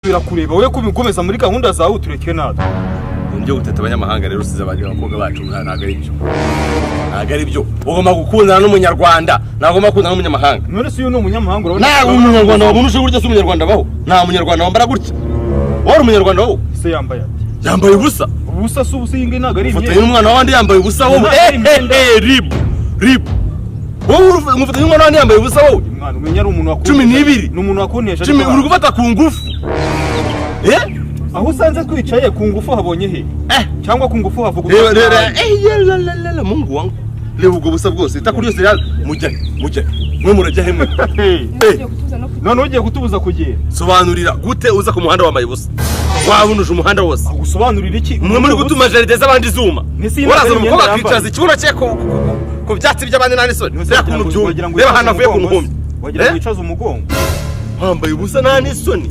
Birakureba wowe kubikomeza muri gahunda zawe, tureke natwe. Ibintu byo guteta abanyamahanga rero usize abandi bakobwa bacu, ntabwo ari byo, ntabwo ari byo. Ugomba gukundana n'Umunyarwanda, ntabwo ugomba gukundana n'umunyamahanga. None se uyu ni umunyamahanga, urabona? Ntabwo Umunyarwanda wabona uje gutya. Si Umunyarwanda abaho? Nta Munyarwanda wambara gutya. Wowe uri Umunyarwanda wowe? Se yambaye ati? Yambaye ubusa. Ubusa si ubusa, iyi ngiyi ntabwo ari Ufatanye imyenda. n'umwana w'abandi yambaye ubusa wowe. Ntabwo ari imyenda. Ribu, ribu, wowe umufatanye n'umwana w'abandi yambaye ubusa wowe. Mwana, umenya ari umuntu wakunesha. 12. Ni umuntu wakunesha. 10 ariko uri gufata ku ngufu, eh. Aho usanze twicaye ku ngufu habonye he? Eh. Cyangwa ku ngufu havuga? Reba, reba, eh, ye, la la la la, Mungu wangu, reba ubwo busa bwose, itako ryose rya mujya, mujya mwe, murajya he mwe? Hey. Eh. None ugiye kutubuza kugenda? Sobanurira gute uza ku muhanda wambaye ubusa, wabunuje umuhanda wose? Agusobanurira iki? Mwe muri gutuma jardin z'abandi zuma. Ese iyi ntabwo Urazana ari umukobwa imyenda akicaza yambaye? ikibuno cye ku byatsi by'abandi, nta n'isoni? None se Reba ukuntu byumye. wagira ngo Reba ahantu wicaze avuye ku umugongo ntumbi. se? Wagira ngo Eh? wicaze umugongo. Wambaye ubusa, nta n'isoni.